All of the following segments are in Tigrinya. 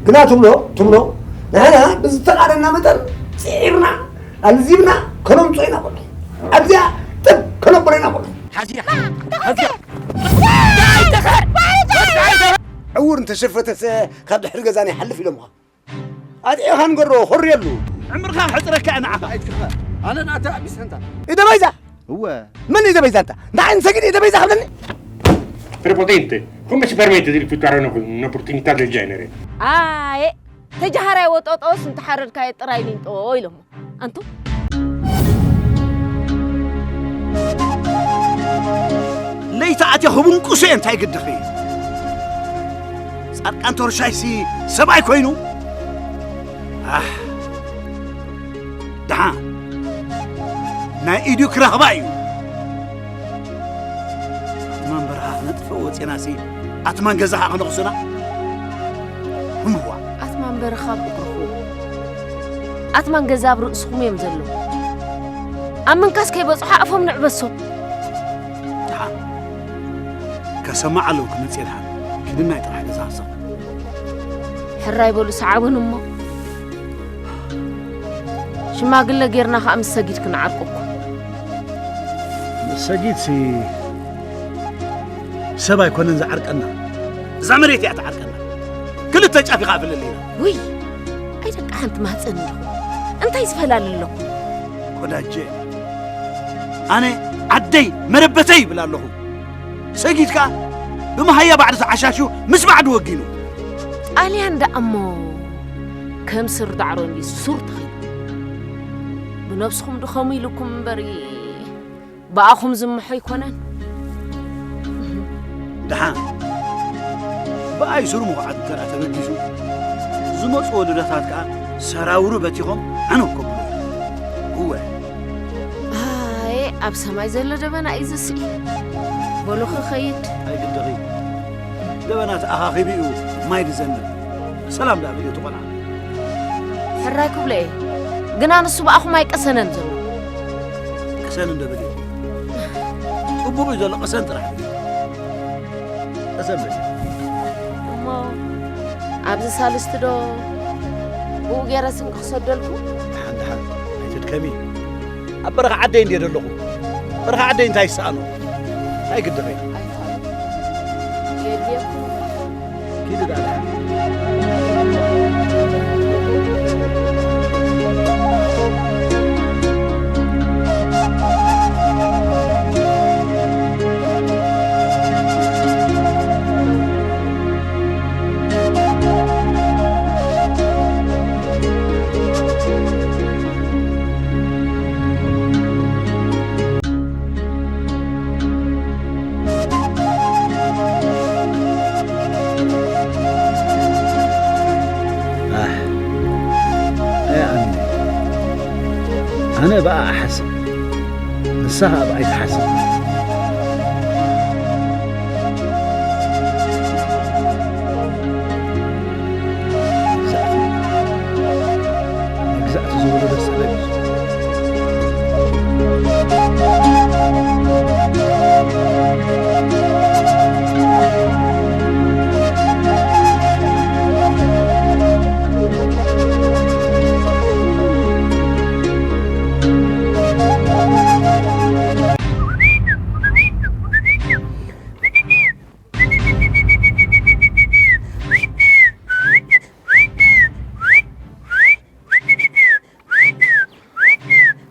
ግና ትብሎ ትብሎ ንሕና ብዝተቓደና መጠን ጽዒርና ኣልዚብና ከነምጾ ኢና። ቆልዑ ኣብዚኣ ጥብ ከነብሎ ኢና። ቆልዑ ሓዚኻ ሓዚኻ ዕውር እንተሸፈተሰ ካብ ድሕሪ ገዛና ይሓልፍ ኢሎምኻ። ኣጥዒኻ ንገሮ፣ ኮርየሉ። ዕምርኻ ክሕጽረካ እየ ንዓኻ። ኣይትፍራ። ኣነ ንኣታ ኣቢስ እንታ። ኢደ በይዛ። እወ። መን ኢደ በይዛ እንታ? ንዓይ ንሰጊድ ኢደ በይዛ ክብለኒ? Prepotente, come si permette di rifiutare una, un'opportunità del genere? ኣየ ተጃሃራይ ወጦጦስ እንተሓረድካዮ ጥራይ ሊንጦ ኢሎሞ። ኣንቱ ለይቲ ኣትየ ክብንቁሶ እየ እንታይ ግድኺ? ጻድቃን ተወርሻይሲ ሰብኣይ ኮይኑ? ኣሕ፣ ደሓን ናይ ኢዱ ክረኽባ እዩ። ኣትማን በረኻ ክነጥፍእ ወፂናሲ ኣትማን ገዛ ኸዓ ክነቕሱና? ህምዋ። ኣትማን በረኻ ኣብ እግርኹም፣ ኣትማን ገዛ ኣብ ርእስኹም እዮም ዘለዉ። ኣብ ምንካስ ከይበጽሑ ኣፎም ንዕበሶም። ደሓን ከሰማ ኣለዉ ክመጽእ ደሓን ኪድና ጥራሕ ገዛ ሃሰብ። ሕራይ በሉ ሰዓቡን እሞ ሽማግለ ጌርና ኸዓ ምስ ሰጊድ ክንዓርቀኩም። ምስ ሰጊድሲ ሰብ ኣይኮነን ዝዓርቀና፣ እዛ መሬት እያ ትዓርቀና። ክልተ ጫፍ ኢኻ ኣፍልለይና። ውይ ኣይደቂ ሓንቲ ማህፀን ኣለኹ። እንታይ ዝፈላለ ኣለኹ? ወዳጀ ኣነ ዓደይ መረበተይ ይብል ኣለኹ። ሰጊድ ከኣ ብመሃያ ባዕዲ ተዓሻሹ ምስ ባዕዲ ወጊኑ። ጣልያን ደኣ እሞ ከም ስር ዳዕሮ እንዲ ሱር ተኺሉ። ብነብስኹም ድኸሙ ኢልኩም እምበር ብኣኹም ዝምሖ ኣይኮነን። ደሓን ብኣይ ሱሩ ምኹዓት እንተ ደኣ ተበጊሱ ዝመፁ ወለዶታት ከኣ ሰራውሩ በቲኾም ዓነው ከብሉ። እወ። ኣየ ኣብ ሰማይ ዘሎ ደበና እዩ ዝስኢ። በሉ ክኸይድ። ኣይግደኺ። ደበና ተኣኻኺቡ እዩ ማይ ዝዘንብ። ሰላም ደኣ በልዮ እቲ ቆልዓ። ሕራይ ክብሎ እየ። ግና ንሱ ብኣኹም ኣይቀሰነን ዘሎ። ቅሰን እንዶ በልዮ። ጽቡቕ እዩ ዘሎ ቅሰን ጥራሕ በልዮ። ቅሰን በልዮ። እሞ ኣብዚ ሳልስቲ ዶ ብኡ ገይረ ስንቂ ክሰደልኩ? ደሓን ደሓን ኣይትድከሚ። ኣብ በረኻ ዓደይ እንድየ ዘለኹ። በረኻ ዓደይ እንታይ ይሰኣኖ? እንታይ ግድፈይ? ኣይፋሉን። የድልየኩም። ኪዲ ደኣ ደሓን። ኣሕ፣ ኣይ ኣነ፣ ኣነ ብኣ እሓስብ፣ ንሳ ኸኣ ብኣይ ትሓስብ። መግዛእቲ፣ መግዛእቲ ዝወለዶ ሰበብ እዩ።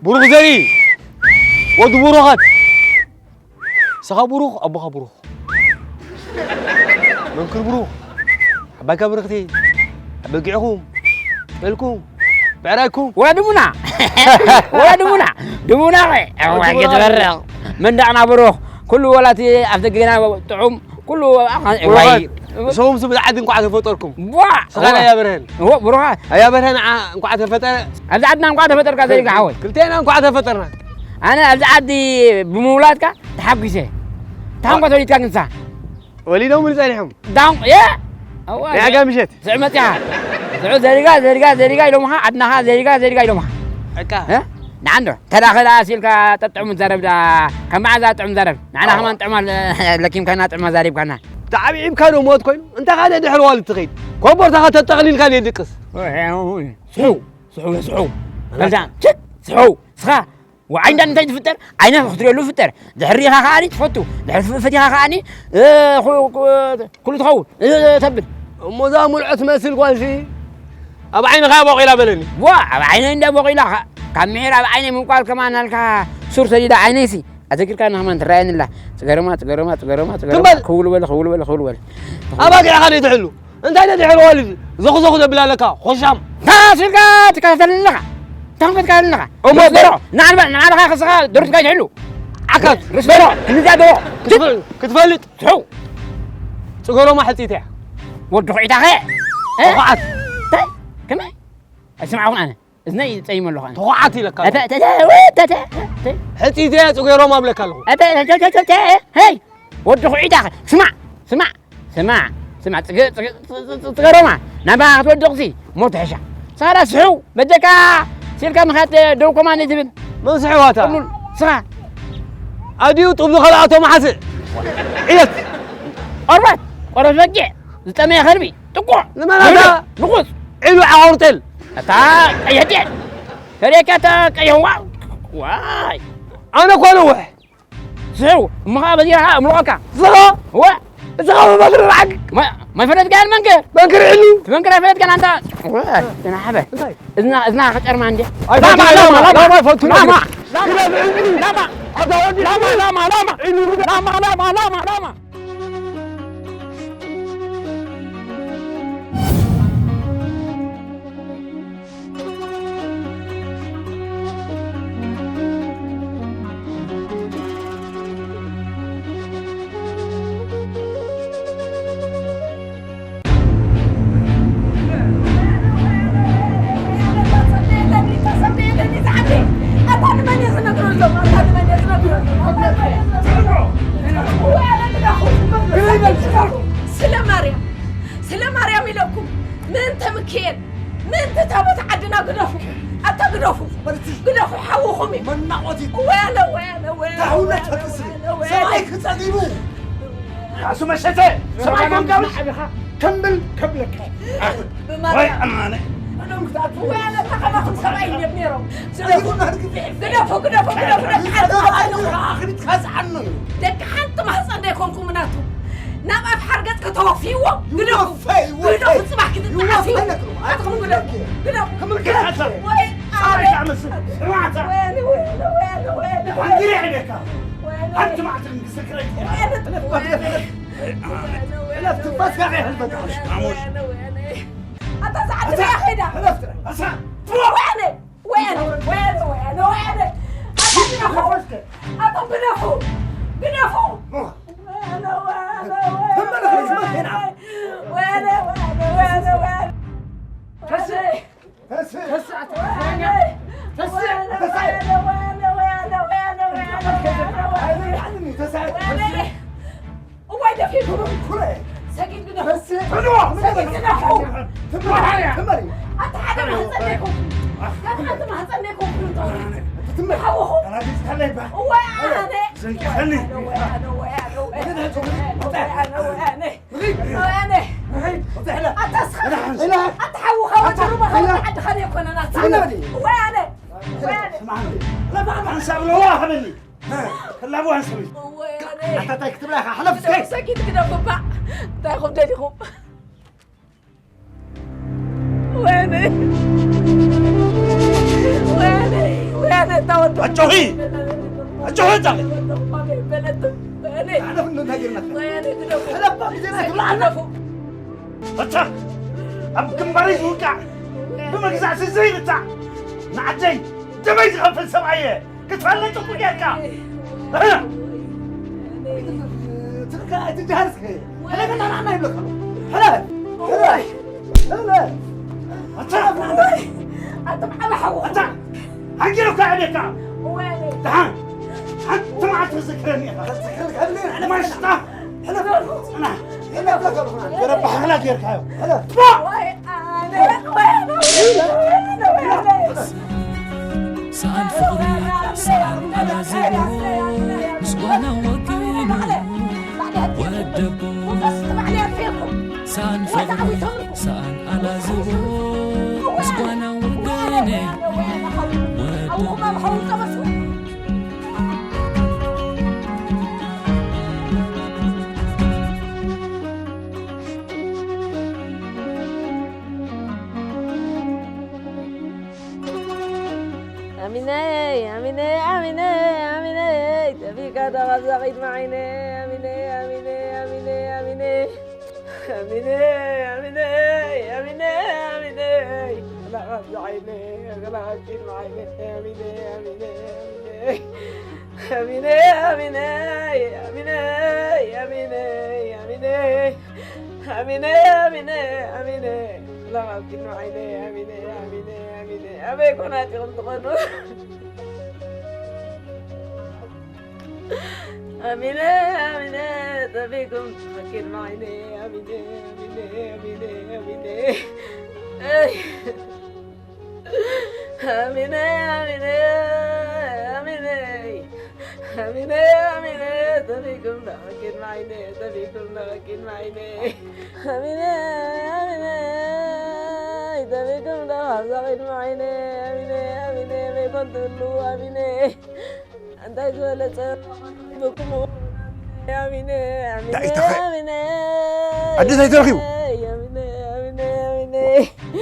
ብሩኽ ዘርኢ ወዲ ብሩኻት፣ ንስኻ ብሩኽ፣ ኣቦኻ ብሩኽ፣ መንክር ብሩኽ፣ ዓባይካ ብርኽቲ፣ ኣበጊዕኹም፣ ጤልኩም፣ ብዕራይኩም። ወድሙና፣ ወድሙና፣ ድሙና ኸ፣ እዋይ፣ ወድሙና። ክትበርቕ። መንደቕና ብሩኽ፣ ኩሉ ወላቲ ኣብ ደገና ጥዑም፣ ኩሉ ኣኻ-፣ ብሩኻት፣ ዋይ። ንስኹም ስብ ዓዲ እንኳዕ ተፈጠርኩም። ቧ! ስኻ ናይ ኣበርሀን። እዎ፣ ብሩኻት። ኣያ በርሀን ዓ-፣ እንኳዕ ተፈጠረ። ኣብዚ ዓድና እንኳዕ ተፈጠርካ ዘሪጋ ሓወይ። ክልቴና እንኳዕ ተፈጠርና። ኣነ ኣብዚ ዓዲ ብምውላድካ ተሓጒሰ። ታንኳ ተወሊድካ ግንሳ። ወሊዶም ጸኒሖም። ዳን-፣ የ-፣ ኣዋ፣ ናይ ኣጋ ምሸት። ስዕ መጺኻ። ስዑ ዘሪጋ፣ ዘሪጋ፣ ዘሪጋ ኢሎምኻ፣ ዓድናኻ ዘሪጋ፣ ዘሪጋ ኢሎምኻ። በቃ። እ? ንዓንዶ፣ ተዳኸላ ሲልካ ጠጥዕሙ ትዛረብ ዳ፣ ከም መዓዛ ጥዑም ዛረብ። ንዓና ኣዋ። ከማን ጥዑም ኣለ-፣ ለኪምካና፣ ጥዑም ኣዛሪብካና። ተዓብዒብካ ዶ ሞት ኮይኑ? እንታይ ካልእ ድሕሪ ዋልድ ትኸይድ? ኮቦርታኻ ተጠቕሊልካ ዘይድቅስ። ስሑ፣ ስሑ፣ ስሑ። ፈልታ፣ ችክ፣ ስሑ። ስኻ፣ ወዓይ እንዳ እንታይ ትፍጠር? ዓይነ ክትሪኦሉ ፍጠር። ድሕሪኻ ከኣኒ ትፈቱ። ድሕሪ ፈቲኻ ከኣኒ፣ እ፣ ኩ-፣ ኩ-፣ ኩሉ ትኸውን። እ፣ ተብል። እሞ እዛ ሙልዖ ትመስል ጓልሲ ኣብ ዓይንኻ ቦቒላ በለኒ። ዋ፣ ኣብ ዓይነይ እንዳ ቦቒላ፣ ካ-፣ ካብ ምሒር ኣብ ዓይነይ ምብቋል ከማን ናልካ ሱር ሰዲዳ ዓይነይሲ። ኣዘኪርካና ከማን ትረኣየኒ ኣላ። ጽገረማ፣ ጽገረማ፣ ጽገረማ፣ ጽገረማ። ትም በል። ክውል በል፣ ክውል በል፣ ክውል በል። ኣባጊዕኻ ደይ ትሕሉ? እንታይ ደይ ትሕሉ ዋልድ? ዘኹ ዘኹ ዘብል ኣለካ፣ ኾሻም። ታሲልካ ትከታተልኒ ኣለኻ። እንታይ ትከታተልኒ ኣለኻ? እሞ ርስ በል። ደሮ፣ ንዓል በል፣ ንዓልኻ ክስኻ ደርትካ ይትሕሉ። ዓካት። ርስ በሎ፣ ክንዛ ዶ። ክትፈ-፣ ክትፈልጥ። ትሕው። ጽገረማ ሕጺት እያ። ወዲ ኹዒታኸ? እ? ተኹዓት። እንታይ? ከመይ? ኣይስምዓኹን ኣነ። እዝነይ ይጸይም ኣለኹ ኣነ። ተኹዓት ኢለካ ኣለኹ። እተ፣ እተ፣ እተ፣ እተ፣ እተ። ሕጺት እያ፣ ጽገሮም ኣብለካ ኣለኹ። እተ፣ እተ፣ እተ፣ እተ፣ እተ፣ ሄይ! ወዲ ኹዒታኸ፣ ስማዕ፣ ስማዕ፣ ስማዕ፣ ስማዕ፣ ጽገ-፣ ጽገ-፣ ጽ-፣ ጽ-፣ ጽገሮማ፣ ናባኻ ክትወድቕሲ፣ ሞት ሕሻ። ሳላ ስሕው፣ በጀካ፣ ሲልካ ምኻድ ደው ኮማንድ ትብል። መን ስሕዋታ? ጥሉል፣ ስኻ። ኣዲኡ ጥብሉ ኸልኣቶ መሓስእ። ዕየት። ቆርበት፣ ቆርበት በጊዕ፣ ዝጠመየ ከልቢ፣ ጥቁዕ፣ ንመናታ? ንቑጽ። ዒሉ ዓወርጤል። እታ ቀይሕ ጤል። ከርእየካ እታ ቀይሕ ዋ-፣ ዋይ። ኣነ እኮ ነውሕ። ስሕው፣ እሞ ኸዓ በዚኻ እምልቐካ። ስኻ? እወ። ስኻ ብመንክር ርዓግ። ማ-፣ ማይ ፈለጥካ ያን መንክር? መንክር ዕሉ። እቲ መንክር ኣይፈለጥካን ኣንታ። እወ፣ ደህና ሓበ። እንታይ? እዝና፣ እዝና ከጨርማ እንዴ? ኣይፈቱን ላማ፣ እየ፣ ላማ፣ ላማ፣ ላማ። ላማ ኣይፈቱን እየ። ላማ። ግዳ ብዕሉ። ላማ። ኣታ ወዲ ላማ፣ ዕሉ። ላማ፣ ላማ። ዕሉ። ላማ፣ ላማ፣ ላማ፣ ላማ። ስለ ማርያም፣ ስለ ማርያም ኢለኩም ምእንተ ምክኤል፣ ምእንቲ ታቦት ዓድና ግደፉ። ኣታ ግደፉ። ግደፉ፣ ሓውኹም እዩ። መናቆቲ። ወያነ፣ ወያነ፣ ወያነ፣ ዳውነት ወያነ፣ ተጥስሪ። ወያነ፣ ወያነ። ሰብኣይ ክጸሊቡ። ራሱ መሸተ። ሰብኣይ ኮንካ ብስ-፣ ከብል ከብለካ። ብማርያም። ወይ ኣማነ። ወያነ፣ እታ ከማኹም ሰብኣይ እዮም ነይሮም። ግደፉ፣ ግደፉ፣ ግደፉ፣ ግደፉ። ኣኽሪትካ ዝዓኑ እዩ። ደቂ ሓንቲ ማህፀን ዘይኮንኩም ናቱ። ናብ ኣፍ ሓርገጽ ከተወፍይዎ ግደፉ። ይወፈይ፣ ይወፈይ። ግደፉ፣ ጽባሕ ክትጠዓስ እዩ። ይወፈይ ነግሩ። ኣትኹም ግደፉ፣ ግደፉ። ክምልክት ኣታ። ወይ ሰብኣይ ኣነ። ትኣመስል። ስማዕታ። ወያነ፣ ወያነ፣ ወያነ፣ ወያነ። ሓንጊሪ ዓይነካ። ወያነ። ሓንቲ መዓልቲ ክንግስክረይ። ወያነ፣ ወያነ። ሕለፍ፣ ትንፋስካ ከይሕልፈካ። ሓሙሽ። ወያነ፣ ወያነ። ኣታ ሰዓት እታ እያ ኸይዳ። ሕለፍ፣ እሳ። ወያነ። ወያነ፣ ወያነ፣ ወያነ፣ ወያነ። ኣታ ግደፉ። ኣታ ግደፉ። ግደፉ። ወያነ፣ ወያነ፣ ወያነ። ተመለስ፣ መኪና። ወያነ፣ ወያነ፣ ወያነ፣ ወያነ። ተስእ፣ ተስእ፣ ተስእ፣ ወያነ፣ ተስእ፣ ወያነ፣ ተስእ። ወያነ፣ ወያነ፣ ወያነ፣ ወያነ፣ ወያነ፣ ወያነ። ተስእ። እዋይ ደፊእኩም። ኩረ። ሰጊድ ግደፉ። በስ። ጽንዋ። ሰጊድ ግደፉ። ትምሪ። ትምሪ። ኣታ ሓደ ማህፀን ዘይኮንኩም። ኣታ ሓደ ማህፀን ዘይኮንኩም። ትምሪ። ሓውኹም። ተናዲስካለይ ባ። እዋይ ኣነ። ዘንኪሐኒ። እዋይ ኣነ፣ እዋይ ኣነ፣ እዋይ ኣነ፣ እዋይ ኣነ፣ እዋይ ኣነ። እዋይ ኣነ። ኣታ እስኻ። ኣታ ሓውኻ ወዲ ሩባኻ ወዲ ዓድኻ ዘይኮነ ናትካ። እዋይ ኣነ። እዋይ ኣነ። ስማዕኒ። ለባዕባ ሓንሳብ ለዋ ሃበኒ። ከላቡ ኣንስቢ። እወ፣ ኣታ እንታይ ክትብላ ኢኻ? ሓለፍ እስከ። ሰኪት ግደፉ እባ። እንታይ ኢኹም ደሊኹም? ወይኔ። ወይኔ፣ ወይኔ፣ ተወዱ። ኣጆኺ። ኣጆኺ፣ ኣጆኺ። ወይኔ። ሓለፍ እንዶ እንታይ ጌርና? ወይኔ፣ ግደፉ። ሓለፍ እባ፣ ግዜ ናይ ትብላ ኣላ። ግደፉ። ኣታ፣ ኣብ ግንባረይ ዝውቃዕ ብመግዛእቲ ዘይርታዕ ንዓደይ ደመይ ዝኸፍል ሰብኣየ ክትፈልጥ እኮ ጌርካ። ትርካ፣ ትድሃር እስከ። ሕለፈ፣ ናና ይብለካ። ሕለፈ፣ ሕለፈ፣ ሕለፈ። ኣታ፣ ኣታ፣ ኣታ፣ ሓንጊረ እኮ ኣዕብየካ። ደሓን፣ ሓንቲ መዓልቲ ክዝክረኒ ኢኻ። ማሽጣ። ሕለፍ፣ ጽናሕ። ሕለፍ፣ ሕለፍ፣ ሕለፍ። ገረባ ሓኽላ ጌርካዮ። ሕለፍ። ሰኣን ፍቕሪ፣ ሰኣን ኣላዚቡ፣ ምስ ጓና ወጊኑ ወደቁ። ሰኣን ፍቕሪ ሰኣን ኣላዝቦ፣ ምስጓና ወገነይ ወዲ ኣሚነይ ኣሚነይ ኣሚነይ ኣሚነይ፣ ጠፊእካ ዶ ካብዛ ቅድሚ ዓይነይ? ኣሚነይ ኣሚነይ ኣሚነይ ኣሚነይ ኣሚነይ ኣሚነይ ኣሚነይ ኣሚነይ ኣሚነይ፣ ኣላ ካብዛ ዓይነይ፣ ኣላ ካብ ቅድሚ ዓይነይ፣ ኣሚነይ ኣሚነይ ኣሚነይ ኣሚነይ ኣሚነይ ኣሚነይ ኣሚነይ ኣሚነይ ኣሚነይ ኣሚነይ ኣሚነይ ኣሚነይ ኣሚነይ፣ ኣላ ካብ ቅድሚ ዓይነይ፣ ኣሚነይ ኣሚነይ ኣሚነይ፣ ኣበይ ኮናት ኢኹም ትኾኑ? ኣሚነይ ኣሚነይ፣ ጠፊእኩም ካብ ቅድሚ ዓይነይ፣ ኣሚነይ ኣሚነይ ኣሚነይ ኣሚነይ ኣሚነይ። ኣይ። ኣሚነይ ኣሚነይ ኣሚነይ ኣሚነይ ኣሚነይ፣ ጠፊእኩም ዶ ካብ ቅድሚ ዓይነይ፣ ጠፊእኩም ዶ ካብ ቅድሚ ዓይነይ። ኣሚነይ ኣሚነይ፣ ጠፊእኩም ዶ ካብዛ ቅድሚ ዓይነይ። ኣሚነይ ኣሚነይ፣ ኣበይ ኮን ትህልዉ? ኣሚነይ። እንታይ ዝበለጸ ረኺብኩም? ኣሚነ፣ ኣሚነ፣ እንታይ ተኸ-፣ ኣሚነ፣ ኣደ እንታይ ተረኺቡ? ኣሚነ፣ ኣሚነ፣ ኣሚነ።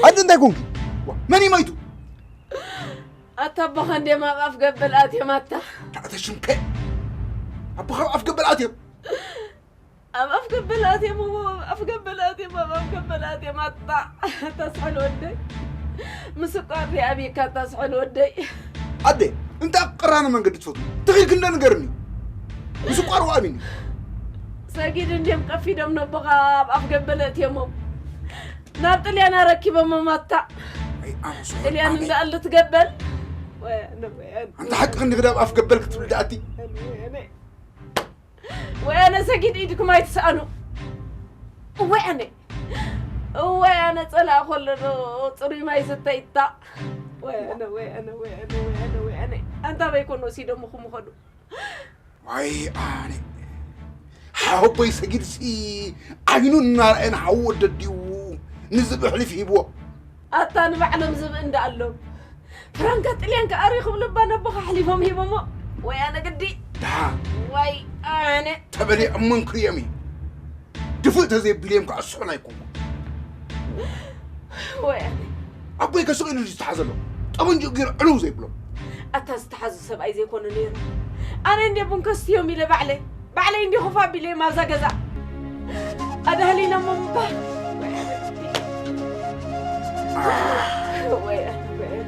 ኣደ እንታይ ኮንኪ? ዋ፣ መን እዩ መይቱ? ኣታ ኣቦኻ እንድዮም ኣብ ኣፍ ገበል ኣትዮም ኣታ። ታእተ ሽምከ። ኣቦኻ ኣብ ኣፍ ገበል ኣትዮም። ኣብ ኣፍ ገበል ኣትዮም፣ ኣብ ኣፍ ገበል ኣትዮም፣ ኣብ ኣፍ ገበል ኣትዮም። ኣታ፣ ኣታ ስሑል ወደይ። ምስ እኳ ኣብየካ፣ ኣታ ስሑል ወደይ። ኣደ፣ እንታይ ኣብ ቀራኒ መንገዲ ትፈትዉ? ተኺልኪ እንዶ ንገርኒ። ምስ እኳ ኣርዋ ኣሚኒ። ሰጊድ እንድዮም ቀፊዶም ነቦኻ ኣብ ኣፍ ገበል ኣእትዮሞም። ናብ ጥልያን ኣረኪቦሞም ኣታ። ኣይ፣ ኣነ ስሑል ጥልያን ኣነ። እንዳ ኣሉ ትገበል። ወያነ፣ ወያነ። ኣንታ ሓቂ ክንዲ ክዳብ ኣፍ ገበል ክትብል ደኣቲ። ወያነ፣ ወያነ። ወያነ ሰጊድ ኢድኩም ኣይትስኣኑ። እወይ ኣነ፣ እወይ ኣነ ጸላእ ከሎ ዶ ጽሩይ ማይ ዝስተይታ። ወያነ፣ ወያነ፣ ወያነ፣ ወያነ፣ ወያነ። ኣንታ በይኮን ወሲዶም ምኹም ኸዱ። ዋይ ኣነ፣ ሓወቦይ ሰጊድሲ ዓይኑ እናረኣየ ንሓዉ ወደዲኡ ንዝብኢ ኣሕሊፉ ሂብዎ። ኣታ ንባዕሎም ዝብኢ እንዳኣሎም። ፍራንካ ጥልያን ከኣ ሪኹም ልባ ነቦኻ ኣሕሊፎም ሂቦሞ። ወያነ ግዲ። ደሓን። ዋይ ኣነ። ተበሊዖም መንክርዮም እዩ። ድፍእ ተዘይብልዮም ከኣ ስሑል ኣይኮንኩ። ወያነ። ኣቦይ ከስቕ ኢሉ ዝተሓዘሎ። ጠበንጅኡ ገይሩ ዕልው ዘይብሎ። ኣታ ዝተሓዙ ሰብኣይ ዘይኮነ ነይሩ። ኣነ እንደ ቡን ከስትዮም ኢለ ባዕለይ። ባዕለይ እንዲ ኮፍ ኣቢለዮም ኣብዛ ገዛ። ኣዳህሊኖም እምባ።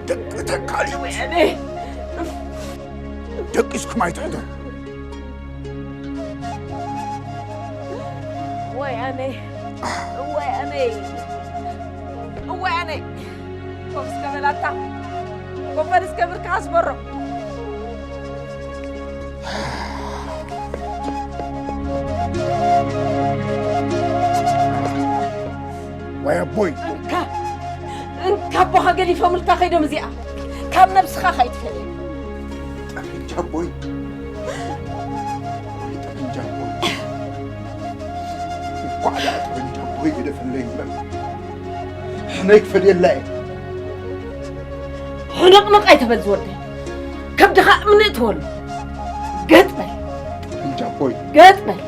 ደቂ ተካሊት። ወያነ። ደቂስኩም ኣይትሕደሩ። ወያነ። ወያነ። ወያነ። ኮፍ እስከ በላታ። ኮፍ በል እስከ ብርካ ኣስበሮ። ዋይ ኣቦይ። እንካ፣ እንካ ኣቦኻ ገሊፎምልካ ከይዶም እዚኣ። ካብ ነብስኻ ከይትፈልየ። ጠበንጃ ኣቦይ። ጠበንጃ ኣቦይ። እንኳዕ ደኣ ጠበንጃ ኣቦይ ገደፈለይ እምበር። ሕነይ ክፈድየላ እየ። ሕንቕንቕ ኣይትበል ዝወደይ። ከብድኻ እምኒ እትበሉ። ገጥ በል። ጠበንጃ ኣቦይ። ገጥ በል።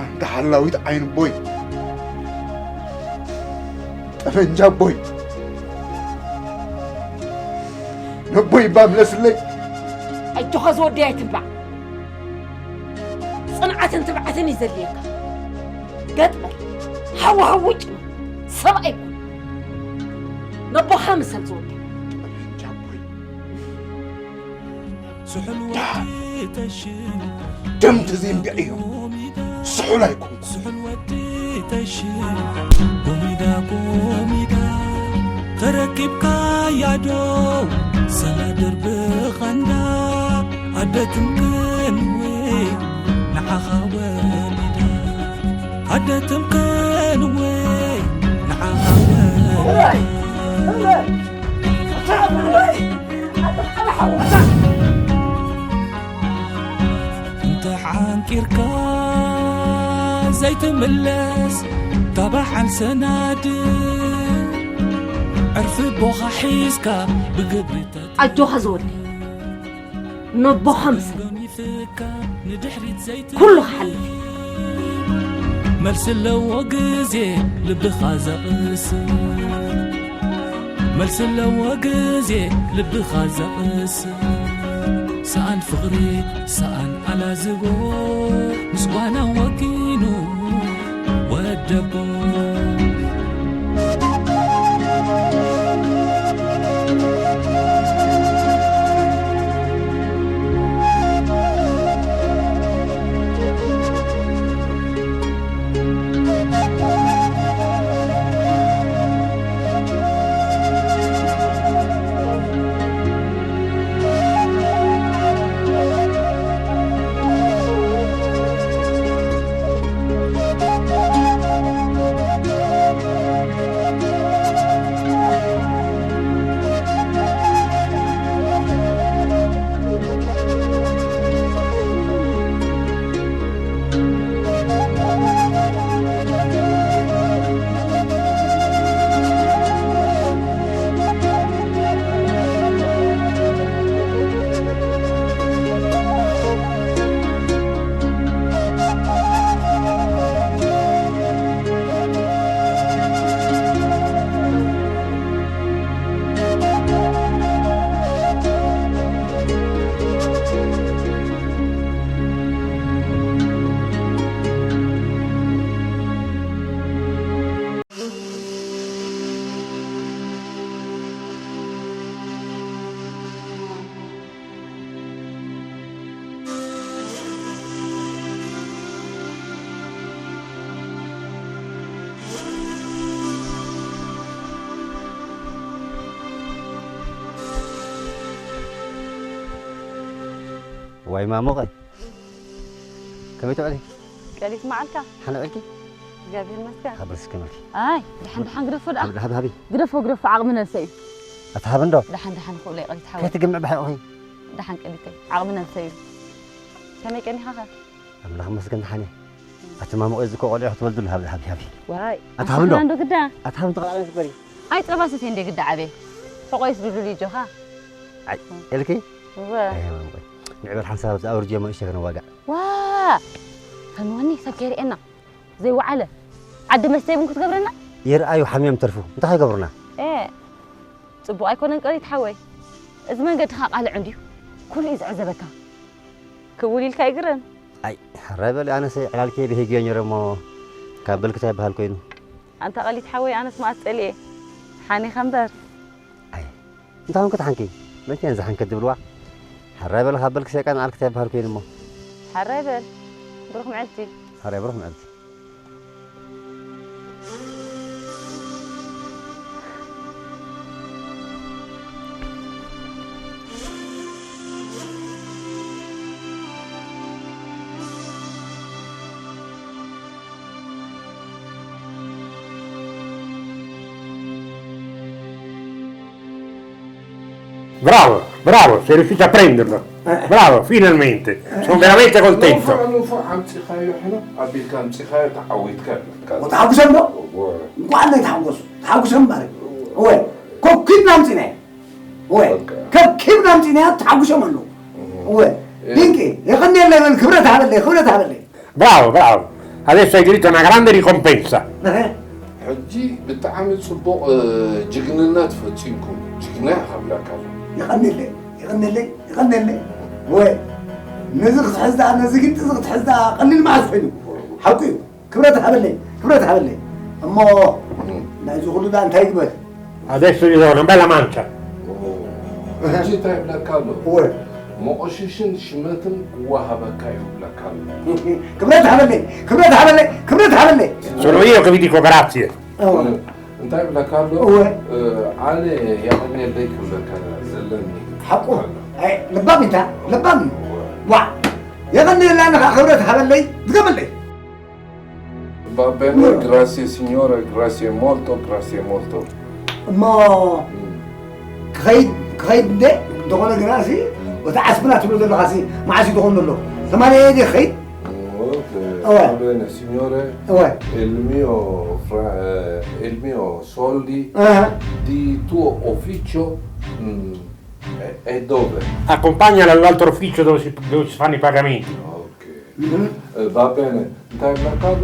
ኣንታ ሓላዊት ዓይኒ ኣቦይ። ጠበንጃ ኣቦይ። ነቦይ እባ ምለስለይ። ኣጆኻ ዝወደይ ኣይትንባዕ። ጽንዓትን ትብዓትን እዩ ዘድልየካ። ገጥ በል። ሃወሃው ውጭ በል። ሰብኣይ ኩን። ነቦኻ ምሰል ዝወደይ። ጠበንጃ ኣቦይ። ስሑል ወዲ ተሽም ደም ተዘይንብዐዮ ስሑል ኣይኮንኩ። ስሑል ወዲ ተሽም ጎሚዳ ጎሚዳ ተረኪብካያ ዶ ሰላ ድርቢ ኸንዳ ኣደ ትምክን ወይ ንዓኻ ወሊዳ ኣደ ትምክን ወይ ንዓኻ ወሊዳ እንተ ሓንቂርካስ ዘይትምለስ ታባዓል ሰናድ ዕርፊ ቦኻ ሒዝካ ብግብሪ ተት- ኣጆኻ ዝወደይ፣ ነቦኻ ምሰል። ሎሚፍካ ንድሕሪት ዘይት- ኩሉ ክሓልፍ እዩ። መልሲ ኣለዎ ግዜ ልብኻ ዘቕስ መልሲ ኣለዎ ግዜ ልብኻ ዘቕስ ሰኣን ፍቕሪ ሰኣን ኣላዝቦ ምስ ጓና ወጊኑ ወደቦ። ዋይ ማሞቐ፣ ከመይ ትውዕሊ? ቀሊት መዓልካ? ሓነ ውዒልኪ? እግዚኣብሔር ይመስገን። ሃብርስ ከመልኪ? ኣይ፣ ደሓን ደሓን ግደፎ ደኣ። ሃብ-፣ ሃብ-፣ ሃቢ። ግደፎ፣ ግደፎ፣ ዓቕሚ ነብሰ እዩ። ኣታ ሃብ እንዶ? ደሓን ደሓን ክብሎ ይቐሊት ሓወይ። ከይትግምዕ ብሓቑኺ። ደሓን ቀሊተይ፣ ዓቕሚ ነብሰ እዩ። ከመይ ቀኒኻ ኸ? ኣምላኽ ይመስገን ደሓን እየ። ኣቲ ማሞቐ እዚ እኮ ቆልዑ ክትወልድሉ ሃብ-፣ ሃቢ፣ ሃቢ። ዋይ፣ ኣታ ሃብ እንዶ? ኣስፍና እንዶ ግዳ? ኣታ ሃብ እንዶ? ኣይ፣ ጸባ ሰትየ እንደ ግዳ ዓብየ። ሕቆይስ ድልዱል እዩ ጆኻ። ኣይ፣ ኤልኪ? እወ። ኣይ፣ ማሞቐ። ንዕበር ሓንሳብ ኣብዚ ኣውርጅዮ መንእሽተይ ከነዋጋዕ። ዋ! ፈንወኒ ሰብ ከይርእየና። ዘይወዓለ። ዓዲ መስተ ይብን ክትገብረና? ይርኣዩ ሓሚዮም ተርፉ። እንታይ ይገብሩና? ኤ፣ ጽቡቕ ኣይኮነን ቀሊት ሓወይ። እዚ መንገድኻ ቃልዕ እንድዩ። ኩሉ እዩ ዝዕዘበካ። ክውል ኢልካ ይግረም። ኣይ፣ ሕራይ በሊ ኣነሰ ዕላልከ ብሄግዮ ነይረ እሞ ካብ በልክታ ይበሃል ኮይኑ። ኣንታ ቀሊት ሓወይ ኣነስ መኣስ ጸሊኤ። ሓኒኸ እምበር። ኣይ፣ እንታይ ኾንኪ ተሓንኪ? መቼ እየን ዝሓንከት ዝብልዋ? ሕራይ በል ካብ በልኪ ሰይጣን ኣልክታ ይበሃል ኮይኑ እሞ። ሕራይ በል። ብሩኽ መዓልቲ። ሕራይ ብሩኽ መዓልቲ። Bravo, bravo, sei riuscito a prenderlo. Eh. Bravo, finalmente. Eh. Sono veramente contento. ሎፋ፣ ሎፋ ኣምጺኻዮ፣ ሕነ ኣቢልካ ኣምጺኻዮ፣ ተዓዊትካ ኣለካ። ወተሓጉሰም ዶ? እወ። እንኳን ዘይተሓጎሱ፣ ተሓጉሰም ማለት። እወ። ኮኪብና ኣምጺናዮ። እወ። በቃ። ከኪብና ኣምጺናዮ፣ ተሓጉሰም ኣለዉ። እህ። እወ። እ- ድንቂ፣ የቐንየለይ በል፣ ክብረት ሃበለይ፣ ክብረት ሃበለይ። Bravo, bravo. Adesso hai diritto a una grande ricompensa. እህ። ሕጂ ብጣዕሚ ጽቡቕ፣ እ፣ ጅግንነት ፈጺምኩም። ጅግና ኢኻ ክብለካ ኣለኹ። የቐንየለይ፣ የቐንየለይ፣ የቐንየለይ። እወ። ነዚ ክትሕዝ ደኣ፣ ነዚ ግንጢ እዚ ክትሕዝ ደኣ ቀሊል መዓዝ ኮይኑ። ሓቁ እዩ። ክብረት ሃበለይ፣ ክብረት ሃበለይ። እሞ እም። ናይዚ ኩሉ ደኣ እንታይ ይግበር? Adesso gli do una bella mancia. ሕጂ እንታይ ይብለካ ኣሎ? እወ። መቆሽሽን ሽመትን ክወሃበካ እዩ ይብለካ ኣሎ። ክብረት ሃበለይ፣ ክብረት ሃበለይ፣ ክብረት ሃበለይ። Sono io che vi dico grazie. እወ። እንታይ ይብለካ ኣሎ? እወ። እ፣ ኣነ የቐንየለይ ክብለካ ዘለኒ። ሓቁ። ኣሎ። ኣይ፣ ለባም ኢንታ፣ ለባም እዩ። እወ። ዋ፣ የቐንየላ ንኻ ክብረት ሃበለይ፣ ድገመለይ። Va bene, እወ። Grazie signore, grazie molto, grazie molto። እሞ እም። ክኸይድ፣ ክኸይድ እንደ፣ እንተኾነ ግና ሲ፣ እም። እቲ ዓስብና ትብሎ ዘለኻ ሲ፣ መዓስ እዩ ዝኾን ዘሎ? ተማልየ ድየ ክኸይድ? እወ፣ እ፣ Uè. Va bene, signore. Uè. Il mio fra-, eh, il mio soldi Ah. di tuo ufficio, mm, è, è dove? Accompagna all'altro ufficio dove si, dove si fanno i pagamenti. Ok. Mhm. Eh, va bene. እንታይ ኢልካ ኣሎ?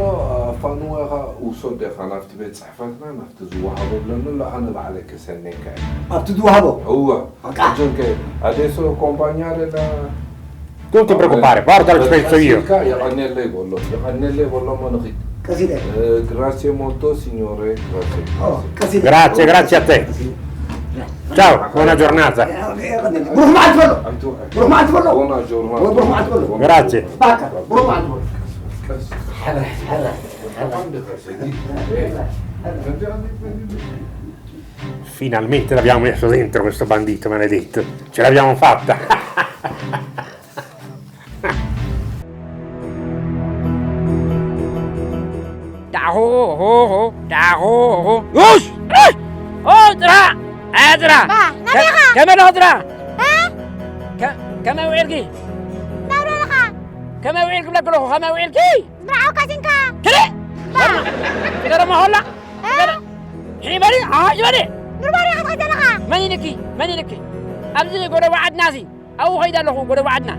ኣፋንወኻ ውሰዶ ኢኻ ናብቲ ቤት ጽሕፈትና፣ ናብቲ ዝወሃቦ ብለኒ ኣሎ፣ ኣነ ባዕለይ ክሰነካ እየ። ኣብቲ ዝወሃቦ? እወ። በቃ። ኣጆንከ፣ adesso accompagnare la Non ti preoccupare, porta il pezzo io. የቐንየለይ በሎ፣ የቐንየለይ በሎ፣ እሞ ንኺድ። ቀስ ኢለ። Eh, grazie molto, signore, grazie. Oh, ቀስ ኢለ። Grazie, grazie a te. ቀስ ኢለ። Ciao, buona giornata. ብሩኽ መዓልቲ በሎ። ብሩኽ መዓልቲ በሎ። Buona giornata. ብሩኽ መዓልቲ በሎ። Grazie. ባካ፣ ብሩኽ መዓልቲ በሎ። ቀስ፣ ቀስ። ሕረ፣ ሕረ፣ ሕረ። Finalmente l'abbiamo messo dentro questo bandito maledetto. Ce l'abbiamo fatta. ዳኹ፣ ኹ፣ ኹ፣ ዳኹ፣ ኹ። ኡሽ! ኦ፣ ጥራ! ኣያ ጥራ! ባ፣ ናበይ ኢኻ? ከመይ ኣለኹ ጥራ? እ? ከ-፣ ከመይ ውዒልኪ? ናብራ ኢኻ? ከመይ ውዒልኪ ብለኪ ኣለኹ፣ ከመይ ውዒልኪ? ምርዓው ካሲንካ። ትሪ! ባ። ገረማ ሆላ? እ? ገረ-፣ ሒበሊ፣ ኣሃ፣ ሒበሊ! ኑርባሪ ኢኻ ትኸይድ ዘለኻ? መን ኢልኪ? መን ኢልኪ? ኣብዚ ጎደቦ ዓድና ሲ ኣብኡ ኸይደ ኣለኹ፣ ጎደቦ ዓድና።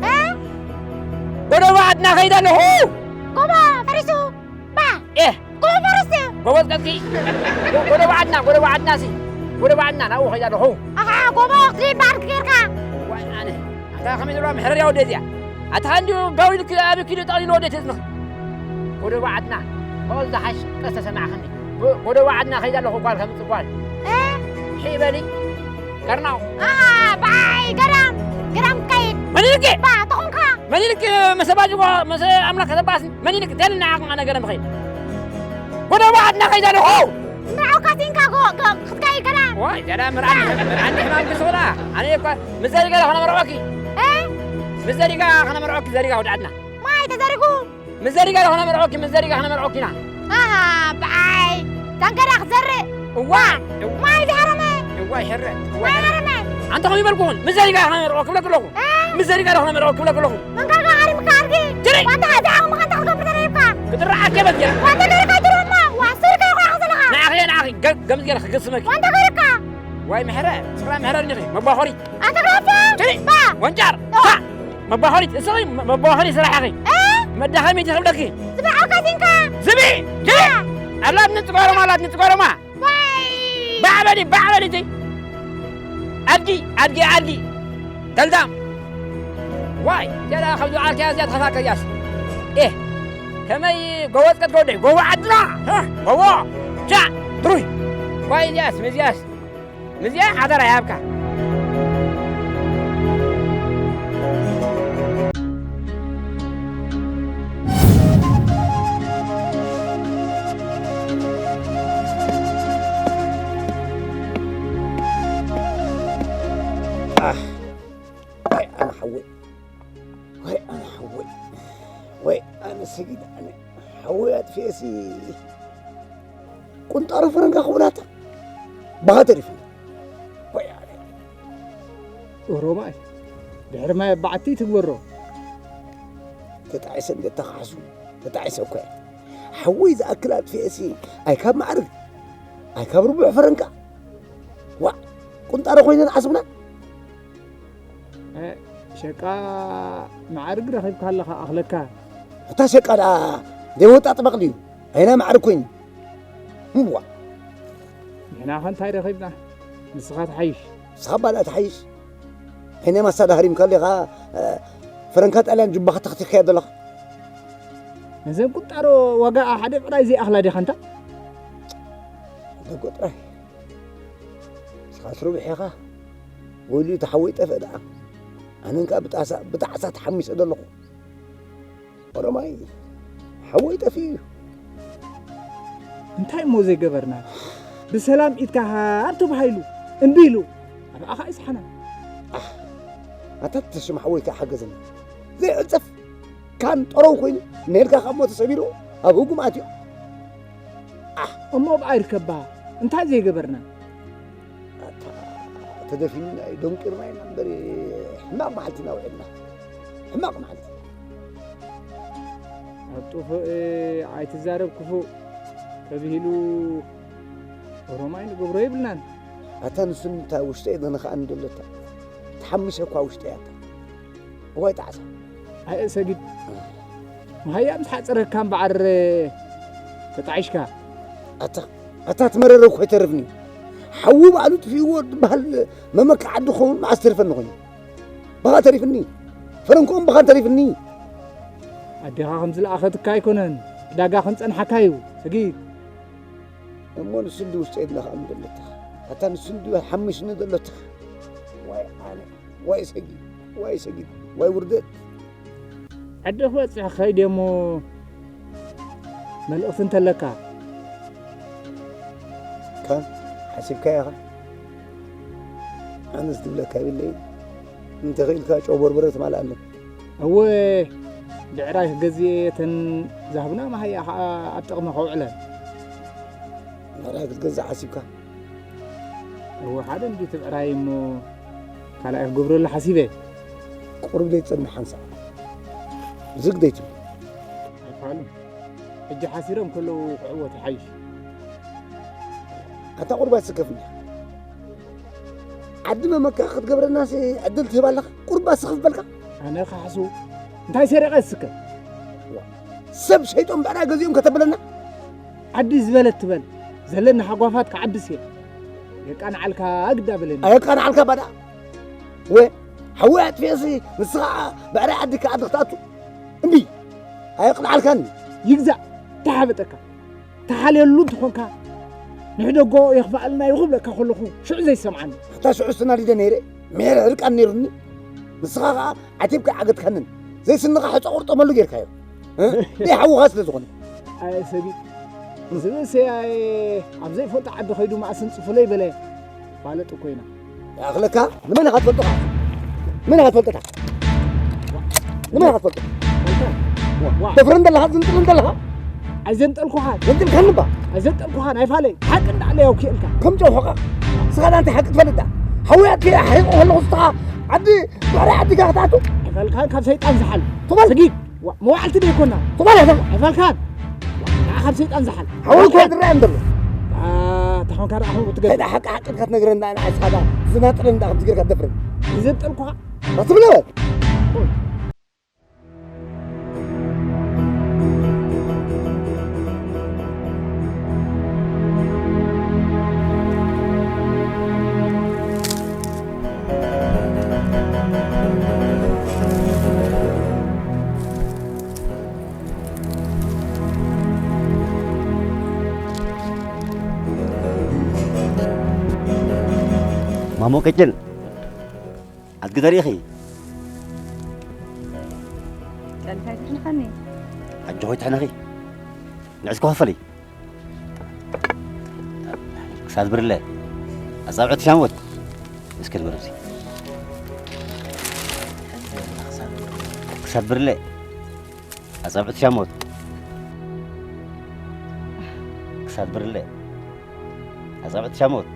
እ? ጎደቦ ዓድና ኸይደ ኣለኹ። ጎቦ ፈሪሱ። ባ። ኤህ። ጎቦ ፈሪሱ። ጎቦ ዝቀዝቂ። ጎ-፣ ጎደቦ ዓድና፣ ጎደቦ ዓድና ሲ። ጎደቦ ዓድና፣ ናብኡ ኸይደ ኣለኹ። ኣኻ፣ ጎቦ ክትሪኢ እምበኣር ጌርካ። ዋይ፣ ኣነ። ኣታ ኸመይ ዝበላ መሕረርያ ወደ እዚኣ። ኣታ እንዲሁ ጋው ኢልክ ኣብ ኪዱ ጠቕሊሉ ወደ ተዝንኽ። ጎደቦ ዓድና። ብቐል ዝሓሽ ቀስ ተሰማዕኽኒ። ጎ-፣ ጎደቦ ዓድና ኸይደ ኣለኹ ጓል ከምጽእ ጓል። እ? ሒበሊ። ከርናው። ኣሃ፣ ብዓይ ገዳም፣ ገዳም ትከይድ። መን ኢልኪ? ባ፣ ተኾንካ። መን ኢልኪ? መሰ ባጅዋ፣ መሰ ኣምላኽ ከተባስኒ። መን ኢልኪ? ደልና ዓቕማ ነገረ ምኸይድ። ጎደቦ ዓድና ኸይደ ኣለኹ። ምርዓው ካሲንካ ጎ-፣ ጎ-፣ ክትከይድ ገዳም። ዋይ፣ ገዳም ምርዓኒ፣ ምርዓኒ ሕማም ክስኹላ። ኣነ እኳ ምስ ዘሪጋ ዶ ኸነመርዖኪ? እ? ምስ ዘሪጋ ኸነመርዖኪ፣ ዘሪጋ ወደ ዓድና። ማይ ተዘሪጉ። ምስ ዘሪጋ ዶ ኸነመርዖኪ፣ ምስ ዘሪጋ ኸነመርዖኪ ኢና። ኣሃ፣ ብዓይ። ታንከዳ ክዘርእ። እዋ። ማይ ዝሃረመ። እዋ፣ ይሕረ። እዋ፣ ማይ ይሕረ። ሃረመ። ኣንታ ኸም ይበልኩኹን፣ ምስ ዘሪጋ ኸነመርዖኪ ብለኪ ኣለኹ። እ? ምስ ዘሪጋ ዶ ኸነመርዖኪ ብለኪ ኣለኹ። መንጋጋ ሃሪምካ ኣድጊ። ትሪ። ዋንታ ሓዚ ዓቕምኻ እንታይ ክትገብር ተደሪብካ? ክድርዓኪ እየ በል ገይረ። ዋንታ ገይርካ ኣይትርኦሞ። ዋ፣ ስርካ ይኾ ዘለኻ። ንዓኺ እየ፣ ንዓኺ። ገ-፣ ገምዝ ገይረ ክግስመኪ። ዋንታ ገይርካ። ዋይ ምሕረ፣ ስኽራ ምሕረ እኒኺ፣ መባኾሪት። ኣንታ ገረፍታ። ትሪ። ባ። ወንጫር። ኦ። ታ። መባኾሪት፣ እስኺ መ-፣ መባኾሪት ስራሕ ኢኺ። እ? መዳኸሚት ክብለኪ። ዝብዓው ካሲንካ። ዝቢ። ትሪ። ባ። ኣላት ንጽጓሮማ፣ ኣላት ንጽጓሮማ። ዋይ! ባዕ በሊ፣ ባዕ በሊ እቲ። ኣድጊ፣ ኣድጊ፣ ኣድጊ። ተልዳም። ዋይ፣ ገለ ካብ ዝወዓልካያ እዚኣ ትኸፋካ እያስ። ኤህ፣ ከመይ ጎቦ ዝቀትከ ወደይ፣ ጎቦ ዓድና። ህ፣ ጎቦ። ቻ፣ ትሩይ። ዋይ፣ እዚኣስ፣ ምዚኣስ። ምዚኣ ሓደራ ይሃብካ። ኣህ፣ ወይ ኣነ ሓወይ፣ ወይ ኣነ ሓወይ፣ ወይ ኣነ ሰጊድ፣ ኣነ ሓወይ ኣጥፊኤሲ ቁንጣሮ ፈረንጋ ክብላታ ባኻ ተሪፉ። ወይ ኣነ። ኦሮማይ፣ ድሕሪ ማይ በዓቲ ትግበሮ። ተጣዒሰ እንደ ተኻሕሱ፣ ተጣዒሰ እኮ እየ። ሓወይ ዝኣክል ኣጥፊኤሲ፣ ኣይ ካብ ማዕርግ፣ ኣይ ካብ ርቡሕ ፈረንካ። ዋእ፣ ቁንጣሮ ኮይነን ዓስብና። እ፣ ሸቃ ማዕርግ ረኺብካ ኣለኻ፣ ኣኽለካ። እታ ሸቃ ደኣ ዘይወጣ ጥበቕ ድዩ? ኣይና ማዕርግ ኮይኑ። እዋ። ንሕና ኸ እንታይ ረኺብና? ንስኻ ትሓይሽ። ንስኻ ባላ ትሓይሽ። ዓይነ ማሳዳ ሃሪምካ ኣለኻ፣ እ፣ ፈረንካ ጣልያን ጁባኻ ተኽቲኽካዮ ዘለኻ። ነዘን ቁንጣሮ ዋጋ ሓደ ብዕራይ ዘይኣኽላ ዲኻ እንታ? ደጎ ጥራይ። ንስኻስ ርቡሕ ኢኻ። ወይሉ ተሓወይ ጠፍእ ደኣ። ኣነን ከኣ ብጣሳ-፣ ብጣዕሳ ተሓሚሰ ዘለኹ። ኦሮማይ ሓወይ ጠፊኡ እዩ። እንታይ እሞ ዘይገበርና? ብሰላም ኢድካ ሃብ ተባሂሉ እምቢ ኢሉ፣ ኣባኻ ይስሓና። ኣህ፣ ኣታ ተሽም ሓወይ ከኣ ሓገዘና። ዘይዕጸፍ ካን ጠረው ኮይኑ፣ ነልካ ካብ ሞት ተሰቢሩ ኣብ ህጉም ኣትዩ። ኣህ። እሞ ብኣይ ርከባ እንታይ ዘይገበርና? ኣታ፣ ተደፊንና እዩ፣ ደንቂርና ኢና እምበር፣ ሕማቕ መዓልቲ ኢና ውዒልና። ሕማቕ መዓልቲ። ጥፉእ ኣይትዛረብ ክፉእ ተብሂሉ ኦሮማይ ንገብሮ ይብልናን። ኣታ ንሱ እንታይ ውሽጠይ ዘነኽኣኒ ዘሎ እታ ትሓምሸ እኳ ውሽጠይ ኣታ። እዋይ ጣዕሳ። ኣየ ሰጊድ። መሃያ ምስ ሓጸረካ እምበኣር ተጣዒሽካ። ኣታ፣ ኣታ ትመረረ እኮ ይተርፍኒ። ሓዊ ባዕሉ ጥፊእዎ ዝበሃል መመካ ዓዲ ክኸውን መዓስ ተርፈኒ ኮይኑ። ብኻ ተሪፍኒ። ፈረንክኦም ብኻን ተሪፍኒ። ኣዴኻ ከም ዝለኣኸትካ ኣይኮነን። ዕዳጋ ከም ጸንሓካ እዩ። ሰጊድ። እሞ ንሱ እንዲ ውሽጠይ ዝለኽኣኒ ዘሎ እታ። ኣታ ንሱ እንዲ ሓምሽኒ ዘሎ እታ። ዋይ ኣነ። ዋይ ሰጊድ። ዋይ ሰጊድ። ዋይ ውርደት። ዓዲ ክበጽሕ ከይደ እሞ መልእኽቲ እንተለካ። ከ ሓሲብካዮ ኢኻ? ኣነስ ዝብለካ የብለይን። እንተኽኢልካ ጨው በርበረ ትማልኣለይ። እወ፣ ብዕራይ ክገዝእ እየ፣ እተን ዝሃብና መሃያ ኸዓ ኣብ ጥቕሚ ከውዕለን። ብዕራይ ክትገዝእ ሓሲብካ? እወ፣ ሓደ እንድዩ እቲ ብዕራይ እሞ ካልኣይ ክገብረሉ ሓሲበ። ቁሩብ ዘይትጸንሕ ሓንሳእ። ዝግ ዘይትብል። ኣይፋሉን። ሕጂ ሓሲሮም ከለዉ ክዕወት ይሓይሽ። ኣታ ቁሩብ ኣይትስከፍኒ። ዓዲ መመካ ክትገብረናስ ዕድል ትህብ ኣለኻ? ቁሩብ ስኽፍ በልካ። ኣነ ክሓሱ እንታይ ሰሪቐ ዝስከፍ? ሰብ ሸይጦም ብዕዳ ገዚኦም ከተብለና? ዓዲ ዝበለት ትበል። ዘለኒ ሃጓፋት ክዓብስ እየ። የቃንዓልካ ግዳ በለኒ። ኣየቃንዓልካ ባዳ። ወ ሓወይ ኣጥፊኤሲ ንስኻ ብዕራይ ዓዲ ክኣዲ ክትኣቱ። እምቢ። ኣየቅንዓልካን። ይግዛእ። ተሓበጠካ። ተሓልየሉ እንተኾንካ፣ ንሕደጎ የኽፍኣልና እዩ ክብለካ ከለኹ፣ ሽዑ ዘይሰምዓኒ። ኣታ ሽዑስ ተናዲደ ነይረ፣ ምሄር ዕርቃን ነይሩኒ። ንስኻ ኸኣ ዓቲብካ ዓገትካንን፣ ዘይስንኻ ሕጾ ቁርጠመሉ ጌርካዮ። እ? ደይ ሓውኻ ስለ ዝኾነ። ኣየ ሰጊድ፣ ዝብእሰ ኣየ ኣብ ዘይፈልጦ ዓዲ ኸይዱ መኣስ እንጽፉለይ በለ። ፋለጥ እኮ ኢና። ይኣኽለካ? ንመን ኢኻ ትፈልጦ ኸዓ? ንመን ኢኻ ትፈልጦ? ንመን ኢኻ ትፈልጦ? ዋ። ደፍርን ዘለኻ፣ ዝንጥልን ዘለኻ? ኣይዘንጠልኩኻን። ዘንጥልካኒ እባ። ኣይዘንጠልኩኻን፣ ኣይፋለይ። ሓቂ እንዳኣለ ያውክየልካ። ከም ጨው ሑቓ። ንስኻ ዳ እንታይ ሓቂ ትፈልጥ ዳ? ሓውያት ከይሓሪቑ ከለኹ ንስኻ ዓዲ፣ ባሕሪ ዓዲ ኢኻ ክትኣቱ? ኣይፋልካን ካብ ሰይጣን ዝሓል። ትበል። ስጊድ። ዋ፣ መዋዕልቲ ዶ ይኮና? ትበል ኣታ። ኣይፋልካን። ንዓ ካብ ሰይጣን ዝሓል። ሓወይ እኮ ኣይፋልካን። ዝረኣየን ዘሎ። ኣ፣ ተኾንካ ደኣ ሓው ትገርም። ከይዳ ሓቂ ሓቂ ኢልካ ትነግረና፣ ንዓ ንስኻ ደኣ ዝናጥረን ደኣ ከምዚ ጌርካ ትደፍረን። ይዘንጠልኩኻ። ራሱ ብለበል። ማሞ ቅጭን፣ ኣድጊ ተሪእኺ? ጨንታይ ትሕንኸኒ። ኣጆኺ ትሕነኺ። ንዕስኪ ክፈሊ። ክሳድ ብርለ። ኣጻብዕቲ ሻሞት። እስኪ ንበል እዚ። ክሳድ ብርለ። ኣጻብዕቲ ሻሞት። ክሳድ ብርለ። ኣጻብዕቲ ሻሞት።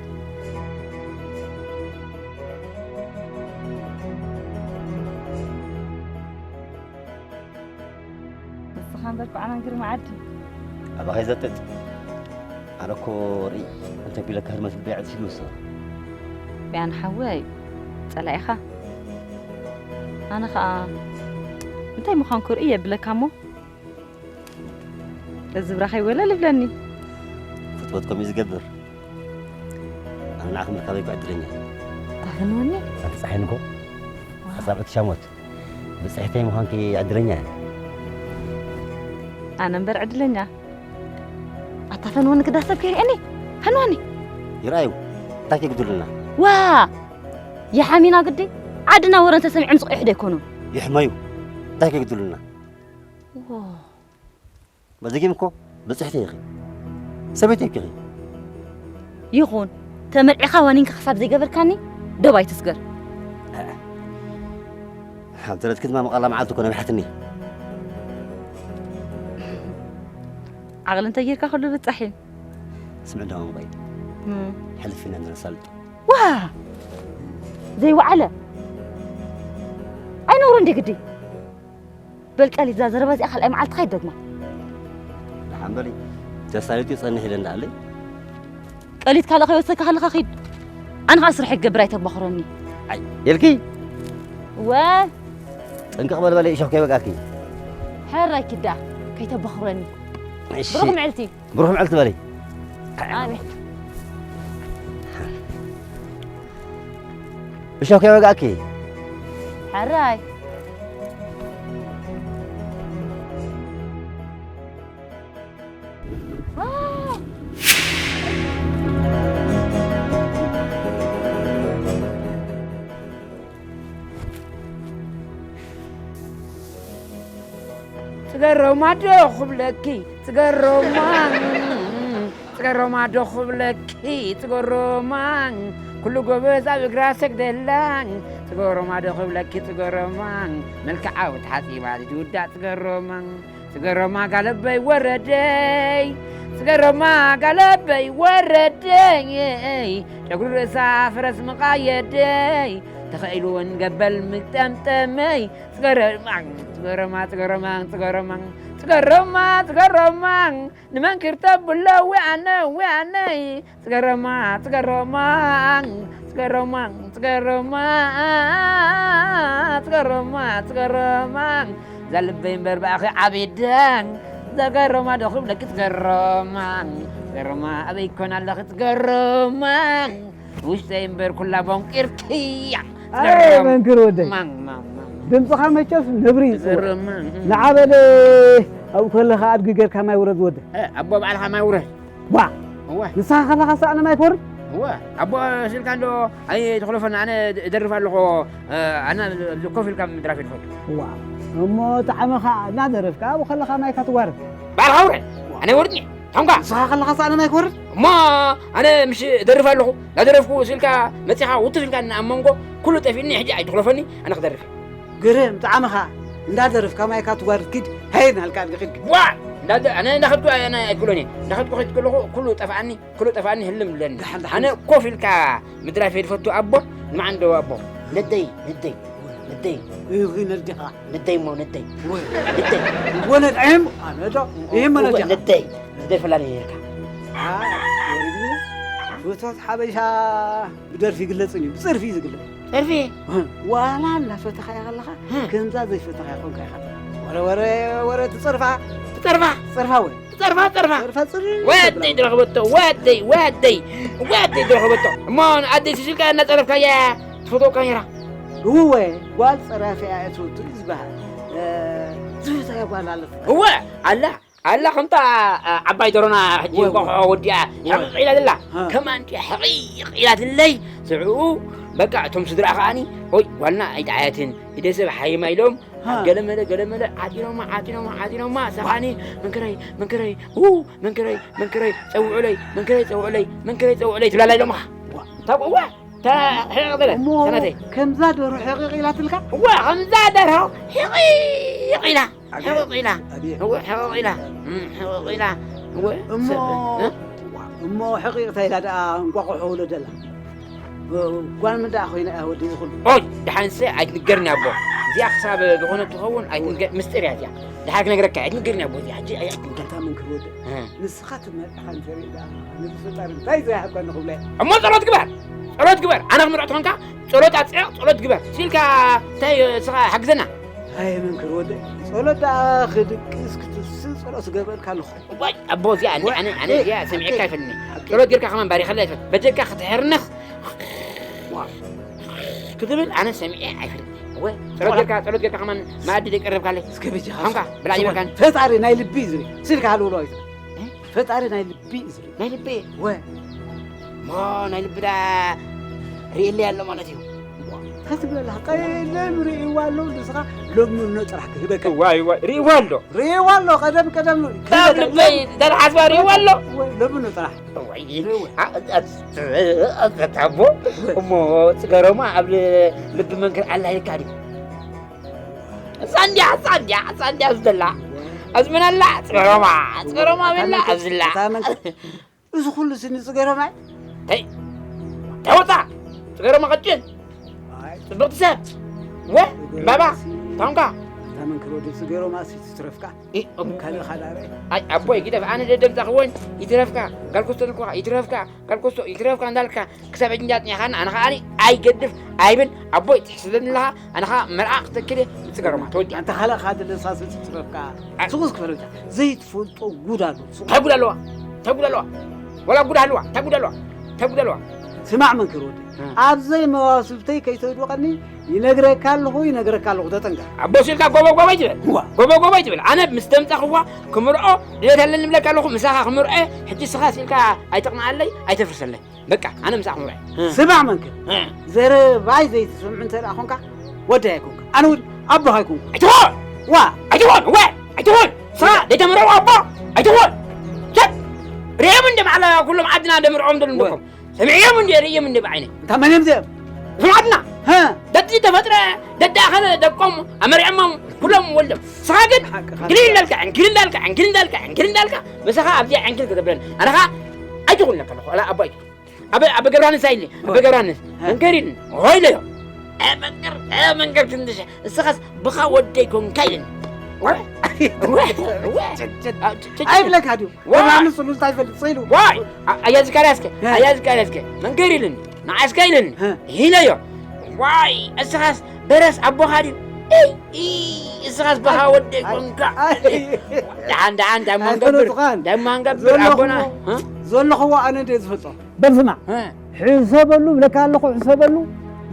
ንስኻ እምበር ኳዕናን ግርማ ዓዲ። ኣባኸይ ዘጥጥ። ኣነ እኮ ርኢ እንተቢለካ ህርመት ልበይ ዕጽ ይመስል። ቢያን ሓወይ፣ ጸላኢኻ። ኣነ ኸኣ እንታይ ምዃንኩ ርኢ የብለካ እሞ፣ እዚ ብራኸይ ወለል ይብለኒ። ፍትወት ከምኡ እዩ ዝገብር። ኣነ ንዓኺ ምርካበይ እኮ ዕድለኛ እየ። ኣፈንወኒ? ኣቲ ጸሓይን እኮ ኣጻብዕቲ ሻሞት ብጽሕተይ ምዃንኪ ዕድለኛ እየ። ኣነ እምበር ዕድለኛ። ኣታ ፈንወኒ ግዳ ሰብ ከይርእየኒ። ፈንወኒ። ይርኣዩ። እንታይ ከይጉድሉና? ዋ! ይሓሚና ግዲ። ዓድና ወረ እንተሰሚዖም ዝቕይሑ ዶ ኣይኮኑን? ይሕመዩ። እንታይ ከይጉድሉና? ዋ! በዚ ጌም እኮ ብጽሕቲ ኢኺ። ሰበይቲ እኮ ኢኺ። ይኹን፣ ተመርዒኻ ዋኒንካ ክሳብ ዘይገበርካኒ ደው ኣይትስገር። ኣብ ደረትኪ ድማ መቐላ መዓልቲ እኮ ነቢሓትኒ። ዓቕሊ እንተጌርካ ኩሉ ብጻሕ እዩ። ስምዒ ደማ ምቆይ። እም። ሕልፍ ኢልና ንረሳልጦ። ዋ! ዘይወዓለ። ኣይነውሮ እንዴ ግዲ? በል ቀሊል፣ እዛ ዘረባ እዚኣ ካልኣይ መዓልትኻ ይደግማ። በሊ፣ ተሳሊጡ ይጸንሕ ኢለ እንዳኣለይ። ቀሊት ካልእ ከይወሰድካ ከለኻ ኺድ። ኣነ ኸኣ ስርሐይ ክገብር ኣይተባኽረኒ። ኣይ፣ ኢልኪ? እወ። ጥንቅቕ በል በሊ፣ እሾኽ ከይወግኣኪ። ሕራይ ኪዳ፣ ከይተባኽረኒ። እሺ። ብሩኽ መዓልቲ። ብሩኽ መዓልቲ በሊ። ኣሜን። እሾኽ ከይወግኣኪ። ሕራይ። ጽገሮማ ዶ ክብለኪ፣ ጽገሮማ፣ ጽገሮማ ዶ ክብለኪ፣ ጽገሮማ፣ ኩሉ ጎበዝ ኣብ እግራ ሰግደላ፣ ጽገሮማ ዶ ክብለኪ፣ ጽገሮማ፣ መልክዓ ተሓጺባ ዝውዳእ ጽገሮማ። ጽገሮማ ጋለበይ ወረደይ፣ ጽገሮማ ጋለበይ ወረደይ፣ ጨጉሪ ርእሳ ፈረስ መቓየደይ፣ ተኸኢሉ እውን ገበል ምጠምጠመይ። ጽገሮማ፣ ጽገሮማ፣ ጽገሮማ፣ ጽገሮማ፣ ጽገሮማ፣ ጽገሮማ፣ ንመንክር ተብሎ ወኣነ፣ ወኣነይ። ጽገሮማ፣ ጽገሮማ፣ ጽገሮማ፣ ጽገሮማ፣ ጽገሮማ፣ ጽገሮማ፣ እዛ ልበይ እምበር ብኣኺ ዓቢዳ። ጽገሮማ ዶ ክብለኪ ጽገሮማ፣ ጽገሮማ፣ ኣበይ ኮን ኣለኺ ጽገሮማ፣ ውሽጠይ እምበር ኩላ ቦንቂርክያ። ኣይ፣ ጽገሮማ። መንክር ወደይ። ማን፣ ማን፣ ማን። ድምፅኻ መቸስ ነብሪ እዩ ጽቡቕ። ጽገሮማ፣ እም። ንዓ በለ ኣብኡ ከለኻ ኣድጊ ጌርካ ማይ ውረድ ወደ። እ፣ ኣቦ ባዕልኻ ማይ ውረድ። ዋ! እወ። ንስኻ ከለኻ ሳእነ ማይ ኮርድ? እወ። ኣቦ ስልካ እንዶ ኣይትኽለፈና፣ ኣነ እደርፍ ኣለኹ፣ እ፣ ኣነ ኮፍ ኢልካ ምድራፍ ይድፈቱ። ዋ! እሞ ጣዕመኻ እናደረፍካ ኣብኡ ከለኻ ማይካ ትዋርድ። ባዕልኻ ውረድ። ኣነ ይወርድኒ። ታንኳ። ንስኻ ከለኻ ሳእነ ማይ ኮርድ? እሞ ኣነ ምሽ እደርፍ ኣለኹ፣ እናደረፍኩ ስልካ መጺኻ ውትፍ ኢልካ ኣብ መንጎ ኩሉ ጠፊእኒ፣ ሕጂ ኣይትኽለፈኒ፣ ኣነ ክደርፍ። ግርም ጣዕምኻ እንዳደረፍካ ማይካ ትዋርድ ኪድ፣ ሃይ እናልካ ኣድጊ ኪድ። ዋ! እንዳደ-፣ ኣነ እንዳኸድኩ ኣነ ኣይክእሎን እየ። እንዳኸድኩ ኸይድ ከለኹ ኩሉ ጠፍኣኒ፣ ኩሉ ጠፍኣኒ ህልም ይብለኒ። ደሓን፣ ደሓን። ኣነ ኮፍ ኢልካ ምድራፍ እየ ዝፈቱ ኣቦ፣ ንመዓንደው ኣቦ። ነደይ፣ ነደይ፣ ነደይ። እኺ ነዲኻ። ነደይ እሞ፣ ነደይ። ወይ። ነደይ። ወነድ ዕም፣ ኣነ ዶ፣ ይህም እወ፣ ነዲኻ። ነደይ። ዝደርፈላ ነይርካ። አ፣ ወይኒ፣ ፍቶት ሓበሻ ብደርፊ ይግለጽን እዩ፣ ብጽርፊ እዩ ዝግለጽ። ጸርፊ? ዋላ እናፈተኻያ ከለኻ፣ ህ። ከምዛ ዘይፈተኻያ ኮንካ ኢኻ። ወረ፣ ወረ፣ ወረ፣ ትጸርፋ። ትጸርፋ? ትጸርፋ ወይ? ትጸርፋ፣ ትጸርፋ። ትጸርፋ፣ ጽርፊ ወደይ ትብላ። ዝረኸበቶ፣ ወደይ፣ ወደይ፣ ወደይ ዝረኸበቶ። እሞ ንኣደይ ስስልካ እናጸረፍካያ ትፈትወካ ነይራ። እወ፣ ጓል ጸራፊ እያ እትውቱ እዩ ዝበሃል። እ፣ ዝፈተያ ጓል ኣለት። እወ፣ ኣላ። ኣላ ከምታ፣ ኣ፣ ዓባይ ደሮና ሕጂ ወ-፣ ወ-፣ እንቋቑሖ ወዲኣ ወ-፣ ሕቕቕ ኢላ ዘላ። ሃ። ከማን እንዲ ሕቕቕ ኢላትለይ። ስዕኡ በቃ እቶም ስድራ ከኣኒ፣ ኦይ፣ ጓልና ኣይጠዓየትን፣ ኢደ ሰብ ሓይማ ኢሎም፣ ሃ። ገለመለ፣ ገለመለ፣ ዓጢኖማ፣ ዓጢኖማ፣ ዓጢኖማ፣ ሰኻኒ፣ መንከረይ፣ መንከረይ፣ ው፣ መንከረይ፣ መንከረይ፣ ጸውዑለይ፣ መንከረይ፣ ጸውዑለይ፣ መንከረይ፣ ጸውዑለይ፣ ትብላላ ኢሎምኻ። ዋ። ታውቆ፣ ዋ፣ ታ-፣ ሕቕቕ በለ፣ እሞ ሰናተይ። ከምዛ ደርሆ ሕቕቕ ኢላትልካ? ዋ፣ ከምዛ ደርሆ ሕቕቕ ኢላ። ኣቤት። ሕቕቕ ኢላ። ኣቤት። እወ፣ ሕቕቕ ኢላ። እም፣ ሕቕቕ ኢላ። እወ፣ እሞ፣ ሰብ፣ እ? እሞ ሕቕቕታ ኢላ ደኣ እንቋቑሖ ውለደላ። ጓል ምን ደኣ ኮይና እያ ወዲ ዝኹሉ? ኦይ፣ ደሓንሰ ኣይትንገርኒ ኣቦ። እዚኣ ክሳብ ዝኾነ ትኸውን ኣይትንገር-፣ ምስጢር እያ እዚኣ። ደሓር ክነግረካ እያ፣ ኣይትንገርኒ ኣቦ፣ እዚኣ ሕጂ ኣይትንገር። ኣታ መንክር ወደ። እ። ንስኻ ትመርዕኻ እንተርኢ ደኣ፣ ነቲ ፈጣሪ እንታይ ዘይሃብካ ንኽብላ እየ። እሞ ጸሎት ግበር፣ ጸሎት ግበር። ኣነ ክምርዖ ተኾንካ ጸሎት ኣጽዕቕ፣ ጸሎት ግበር። ሲልካ እንታይ ስኻ ሓግዘና። ኣይ መንክር ወደ፣ ጸሎት ደኣ ክድቅስ ክትስእ ጸሎት ዝገብረልካ ኣለኹ። ዋይ፣ ኣቦ፣ እዚኣ እንዲ ዋይ፣ ኣነ፣ ኣነ እዚኣ ሰሚዐካ ኣይ፣ ኣይፈልጥን። ኣይ። ጸሎት ጌርካ ከማን ባሪኸላ ኣይፈልጥን። በጀካ ክትሕርንኽ ክትብል ኣነ ሰሚዐ ኣይፈልጥን። ወይ፣ ጸሎት ጌርካ፣ ጸሎት ጌርካ ከማን መኣዲ ደይቀረብካለይ። እስከ በጀኻ። ሃምካ፣ ብላዕ ይበልካን። ፈጣሪ ናይ ልቢ እዩ ዝብል። ስልካ ሃልውሎ እዩ ዝብል። እ? ፈጣሪ ናይ ልቢ እዩ ዝብል። ናይ ልቢ? ወ። ሞ፣ ናይ ልቢ ዳ ርእየለይ ኣሎ ማለት እዩ። እንታይ ትብል ኣለኻ? ቀደም ርእይዋ ኣሎ፣ ንስኻ ሎሚ ኖ ጥራሕ ክህበካ። ዋይ፣ ዋይ፣ ርእይዋ ኣሎ። ርእይዋ ኣሎ፣ ቀደም፣ ቀደም ካብ ልበይ እንዳልሓስባ ርእይዋ ኣሎ። ወይ፣ ሎሚ ኖ ጥራሕ። ወይ፣ ርእይዋ። አ-፣ አ-፣ አ-፣ ኣቦ፣ እሞ ጽገሮማ ኣብ ል-፣ ልቢ መንክር ኣላ ኢልካ ድዩ? እዛ እንድያ፣ እዛ እንድያ፣ እዛ እንድያ ኣብዚ ዘላ። ኣብዚ መን ኣላ? ጽገሮማ፣ ጽገሮማ ኣበይ ኣላ? ኣብዚ ኣላ። እታ መንክር፣ እዚ ኩሉ ስኒ ጽገሮማ እዩ። ተይ፣ ተይ ወጻ። ጽገሮማ ቀጭን። ኣይ። ጽብቕቲ ሰብ። ወ፣ እምባባ፣ ታንኳ። መንክር ወዲ ጽገሮ ማሲ ትትረፍካ። እ፣ እ፣ ካልእ ካልእ ኣረ። ኣይ፣ ኣቦይ ግደፍ፣ ኣነ ደደምጻኽዎን ይትረፍካ፣ ጋልኮስቶ ልኮኻ ይትረፍካ፣ ጋልኮስቶ ይትረፍካ እንዳልካ ክሳብ ሕጂ እንዳጽኒሕካና፣ ኣነ ኸኣ ኣይገድፍ ኣይብል። ኣቦይ ትሕስበኒ ኣለኻ፣ ኣነ ኸኣ መርዓ ክተክል እየ፣ ብጽገሮማ ተወዲኣ። ኣንተ ኻልእ ኻኣ ደለሳስ ትትረፍካ። ኣ- ሱቕስ ክፈለልካ። ዘይትፈልጦ ጉድ ኣሎ። ሱቕ እንታይ ጉድ ኣለዋ? እንታይ ጉድ ኣለዋ? ወላ ጉድ ኣለዋ? እንታይ ጉድ ኣለዋ? እንታይ ጉድ ኣለዋ? ስማዕ መንክር ወዲ። እ። ኣብ ዘይመዋስብተይ ከይተውድቐኒ ይነግረካ ኣለኹ፣ ይነግረካ ኣለኹ፣ ተጠንቀቕ። ኣቦ ሲልካ ጎቦ ጎቦ ኣይትበል። እዋ። ጎቦ ጎቦ ኣይትበል። ኣነ ምስ ተምጻኽዋ ክምርዖ ድሌት ኣለኒ እብለካ ኣለኹ፣ ምሳኻ ክምርዖ፣ ሕጂ ስኻ ሲልካ ኣይተቕንኣለይ፣ ኣይተፍርሰለይ። በቃ፣ ኣነ ምሳኻ ክምርዖ። እ። ስማዕ መንክር፣ እ። ዘረባይ ዘይትሰምዕ እንተ ደኣ ኾንካ፣ ወደይ ኣይኮንካ። ኣነ እውን ኣቦኻ ኣይኮንኩ። ኣይትኾን! ዋ! ኣይትኾን! ወ! ኣይትኾን! ስኻ ዘይተምርዖ ኣቦ ኣይትኾን! ሰብ! ርእዮም እንደ ባዕላ ኩሎም ዓድና ደምርዖም ደሉ ወ! እንደኮም። ሰሚዐዮም እንደ ርእዮም እንደ ብዓይነ። እንታ መን እዮም እዚኦም? እዞም ዓድና። ሀ? ደቲ ተፈጥረ ደዳኸነ ደቆም ኣመሪዖሞም ኩሎም ወልዶም። ስኻ ግን ሓቅኻ። ግል እንዳልካ፣ ዕንክል እንዳልካ፣ ዕንክል እንዳልካ፣ ዕንክል እንዳልካ፣ ምሳኻ ኣብዚኣ ዕንክል ክትብለን። ኣነ ኸኣ ኣይትኹን ለካ ኣለኹ። ኣላ ኣቦ ኣይትኹን። ኣበ-፣ ኣበ ገብረሃንስ ኣይሊ፣ ኣበ ገብረሃንስ። ሀ? መንገሪን፣ ሆይለዮ። እ፣ መንገር፣ እ፣ መንገር ክንድሸ። ንስኻስ ብኻ ወደይ ኮንካ ኢልኒ። ወረ? ወረ? ወረ? ቸ-፣ ቸ-፣ አ፣ ቸ-፣ ቸ-፣ ኣይብለካ ድዩ? ዋ! ገብረሃንስ ሱሉልታ ይፈልጥ፣ ስኢሉ። ዋይ! አ-፣ ኣያ ዝካርያስከ፣ እ። ኣያ ዝካርያስከ፣ መንገር ኢልኒ። ንዓስከ ኢልኒ። እ። ሂለዮ። ዋይ! እስኻስ በረስ ኣቦኻ ድዩ? እይ፣ እይ፣ እስኻስ ብኻ ኣይ፣ ወደይ ኣይ፣ ኮንካ። ኣይ። ደሓን፣ ደሓን፣ ደሓን ኣይ፣ መንገብር፣ ፈለጥኻን። ደሓን መንገብር፣ ዘለኹዎ፣ ኣቦና። እ? ዘለኹዎ ኣነ እንደ ዝፈልጦ። በል ስማዕ፣ እ። ሕሰበሉ እብለካ ኣለኹ፣ ሕሰበሉ።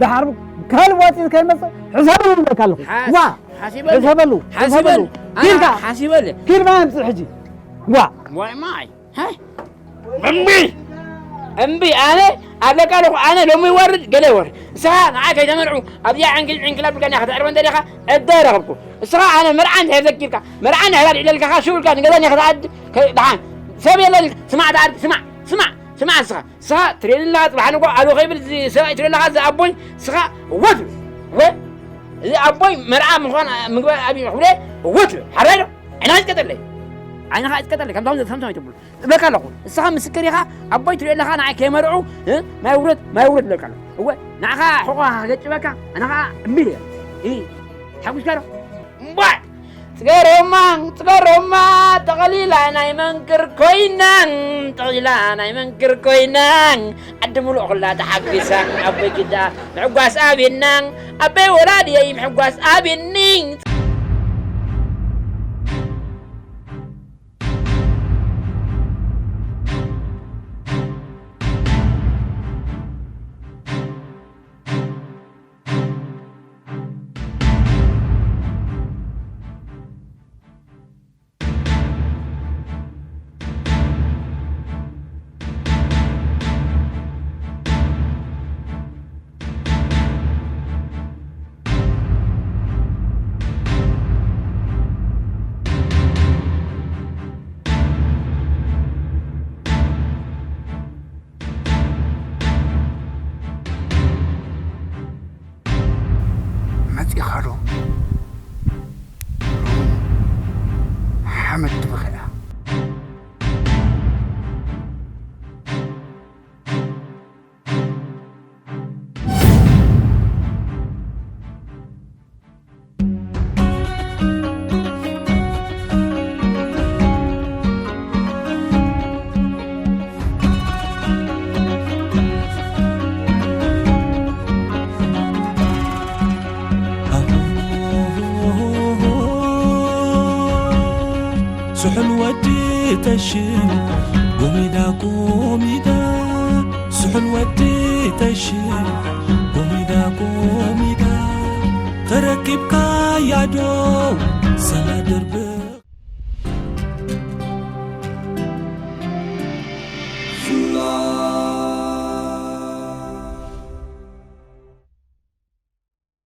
ደሓር ካልእ ዋፂ ከይመፅእ ሕሰበሉ እብለካ ኣለኹ። ሓስ-፣ ዋ! ሓሲበሉ። ሕሰበሉ፣ ሓሲበሉ። ሕሰበሉ። ኣነ ኪድካ። ሓሲበሉ። ኪድ ማይ ኣምፅእ ሕጂ። ዋ! ዋይ ማይ። ሃይ። እምቢ! እምቢ! ኣነ ኣብለካ ኣለኹ፣ ኣነ ሎሚ ይወርድ፣ ገለ ይወርድ። ንስኻ ንዓይ ከይተመርዑ ኣብዚኣ ዕንክል ዕንክል ኣብልካኒ ኢኻ፣ ተዕርበ እንተ ዲኻ፣ ዕዳ ረኸብኩ። ንስኻ ኣነ መርዓ እንድሕር ዘኪርካ፣ መርዓ እንድሕር ኣልዒለልካ፣ ሽው ኢልካ ንገዛኒ ኢኻ ትኣድ-፣ ከ-፣ ደሓን። ሰብ የለን ኢልካ፣ ስማዕ፣ ትኣድ-፣ ስማዕ፣ ስማዕ። ስማዕ ንስኻ፣ ንስኻ ትርእየኒ ኣለኻ፣ ጽባሕ ንግሆ ኣሉ ከይብል እዚ ሰብኣይ ትርእየኒ ኣለኻ፣ እዚ ኣቦይ፣ ንስኻ እወ ትብል። እወ፣ እዚ ኣቦይ መርዓ ምዃን ምግባር ኣብዩ ክብለ እወ ትብል። ሓራይ ዶ? ዓይንኻ ይትቀጠለይ። ዓይንኻ ይትቀጠለይ። ከምቶም፣ ከምቶም ኣይትብሉ። እብለካ ኣለኹ። ንስኻ ምስክር ኢኻ፣ ኣቦይ ትርእዮ ኣለኻ፣ ንዓይ ከይመርዑ፣ እ? ማይ ውረድ፣ ማይ ውረድ እብለካ ኣለኹ። እወ፣ ንዓኻ ሕቖኻ ክገጭበካ፣ ኣነ ኸኣ እምቢ ኢለ። እ? ሓጒስካ ዶ? እምቧይ! ጽገሮማ፣ ጽገሮማ፣ ጠቕሊላ ናይ መንክር ኮይና፣ ጠቕሊላ ናይ መንክር ኮይና፣ ዓዲ ምሉእ ኩላ ተሓጒሳ፣ ኣቦይ ግዳ ምሕጓስ ኣብየና፣ ኣቦይ ወላዲየይ ምሕጓስ ኣብየኒ። መጺኻ ዶ? ሓመድ ትበኽያ። ስሑል ወዲ ተሽም ጎሚዳ ጎሚዳ፣ ስሑል ወዲ ተሽም ጎሚዳ ጎሚዳ፣ ተረኪብካያ ዶ ሰላ ድርብ